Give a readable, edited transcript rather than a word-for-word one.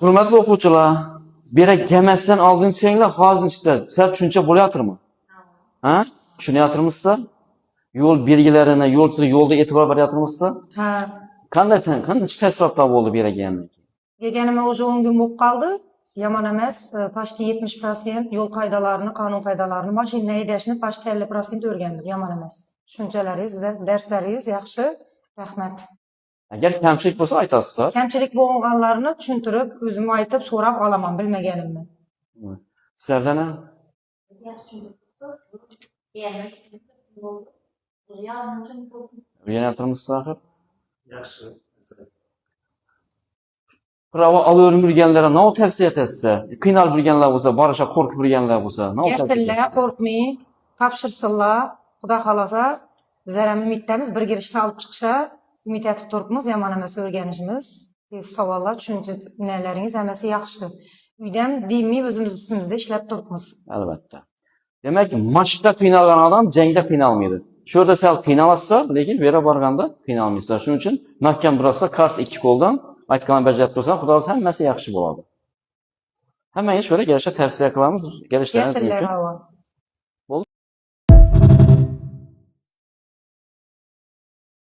Hurmatli o'quvchilar, bu yerga kelmasdan oldin tushanglar, hozir sizlar tushuncha bo'layotirmi? Ha? Tushunyaptimizlar? Yo'l belgilarini, yo'l chizig'i, yo'lda e'tibor beryaptimizlar? Ha. Qanday taassurotlar bo'ldi bu yerga kelgandan keyin? Kelganimga уже 10 kun bo'lib qoldi. Yomon emas, почти 70% yo'l qoidalarini, qonun qoidalarini, mashina haydashni почти 50% o'rgandim. Yomon emas. Tushunchalaringiz, darslaringiz yaxshi. Rahmat. Agar kamchilik bo'lsa, aytasizlar. Kamchilik bo'lganlarini tushuntirib, o'zim aytib, so'rab olaman bilmaganimni. Sizlardan ham? Yaxshi tushuntiribsiz. Yana tushuntirib bo'ldi. Yordam bo'ldi. O'rganyaptimizlar axir? Yaxshi. Права olib yurganlarga nima tavsiya etasiz? Qiynalib yurganlar bo'lsa, borisha qo'rqib yurganlar bo'lsa, nima tavsiya Kelsinlar, etasiz? Qo'rqmay, topshirsinlar. Xudo xohlasa, bizlar ham umiddamiz, bir girishni olib chiqisha umid etib turibmiz. Yomon emas o'rganishimiz. Tez savollar, tushuncha nalaringiz hammasi yaxshi. Uydan deymi, o'zimiz ustimizda ishlab turibmiz. Albatta. Demak, mashqda qiynalgan odam jangda qiynalmaydi. Shu yerda sal qiynalasiz, lekin bu yerga borganda qiynalmaysizlar. Shuning uchun mahkam turasiz, qars ikki qo'ldan aytganini bajarib tursan, Xudo xohlasa, hammasi yaxshi bo'ladi. Hammaga shu yerga kelishni tavsiya qilamiz. Kelishlaringiz Kelsinlar, mumkin. Avo.